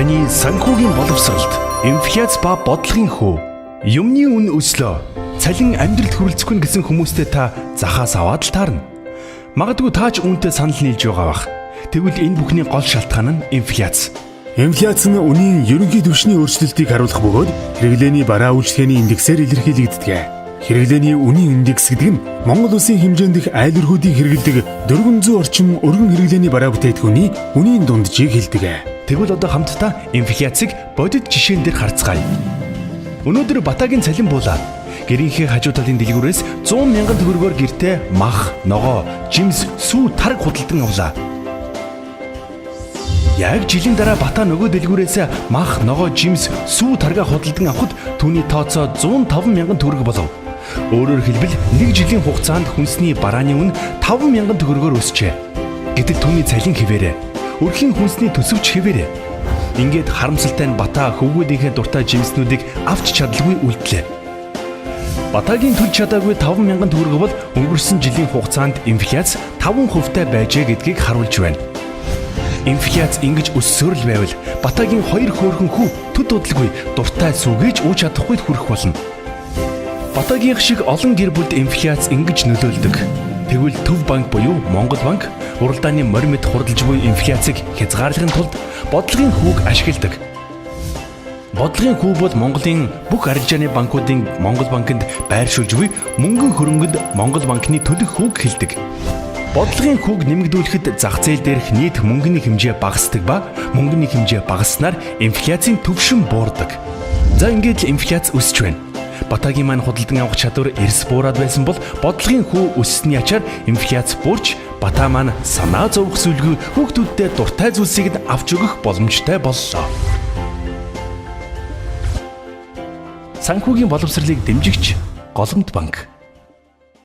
Таны санхүүгийн боловсролд инфляц ба бодлогын хүү, юмны үн өслөө, цалин амьдралд хүрэлцэхгүй гэсэн хүмүүстэй та захаас аваад л таарна. Магадгүй таач үүнтэй санал нийлж байгаа бах. Тэгвэл энэ бүхний гол шалтгаан нь инфляц. Инфляц нь үнийн ерөнхий түвшний өөрчлөлтийг харуулах бөгөөд хэрэглээний бараа үйлчилгээний индексээр илэрхийлэгддэг. Хэрэглээний үнийн индекс гэдэг нь Монгол улсын хэмжээнд дэх айл өрхүүдийн хэрэглэдэг 400 орчим өргөн хэрэглээний бараа бүтээгдэхүүний үнийн дунджийг хэлдэг. Тэгвэл одоо хамтдаа инфляцийг бодит жишээн дээр харцгаая. Өнөөдөр Батагийн цалин буулаа. Гэрийнхээ хажуу талын дэлгүүрээс 100 мянган төгрөгөөр гэртээ мах, ногоо, жимс, сүү, тараг худалдан авлаа. Яг жилийн дараа Бата нөгөө дэлгүүрээс мах, ногоо, жимс, сүү, таргаа худалдан авахд түүний тооцоо 105 мянган төгрөг болов. Өөрөөр хэлбэл нэг жилийн хугацаанд хүнсний барааны үн 5 мянган төгрөгөөр өсжээ. Гэтэл түүний цалин хэвээрээ. Өрхийн хүнсний төсөвч хэвээрээ. Ингээд харамсалтай нь Бата хөвгүүдийнхээ дуртай жимснүүдийг авч чадалгүй үлдлээ. Батагийн төлж чадаагүй 5 мянган төгрөг бол өнгөрсөн жилийн хугацаанд инфляц 5% таа байжээ гэдгийг харуулж байна. Инфляц ингэж өссөөр л байвал Батагийн хоёр хөөрхөн хүү төд удалгүй дуртай сүгээж ууж чадахгүй хүрэх болно. Батагийнх шиг олон гэр бүлд инфляц ингэж нөлөөлдөг. Тэгвэл Төв банк буюу Монгол банк уралдааны морь мэт хурдалж буй инфляцийг хязгаарлахын тулд бодлогын хүүг ашигладаг. Бодлогын хүү бол Монголын бүх арилжааны банкуудын Монгол банкнд байршуулж буй мөнгөн хөрөнгөнд Монгол банкны төлөх хүүг хэлдэг. Бодлогын хүүг нэмэгдүүлэхэд зах зээл дээрх нийт мөнгөний хэмжээ багасдаг ба мөнгөний хэмжээ багаснаар инфляцийн түвшин буурдаг. За, ингээд л инфляц өсөж байна. Батагийн маань худалдан авах чадвар эрс буураад байсан бол бодлогын хүү өссөний ачаар инфляц буурч, Бата маань санаа зовох зүйлгүй хүүхдүүддээ дуртай зүйлсийг нь авч өгөх боломжтой боллоо. Санхүүгийн боловсролыг дэмжигч Голомт банк.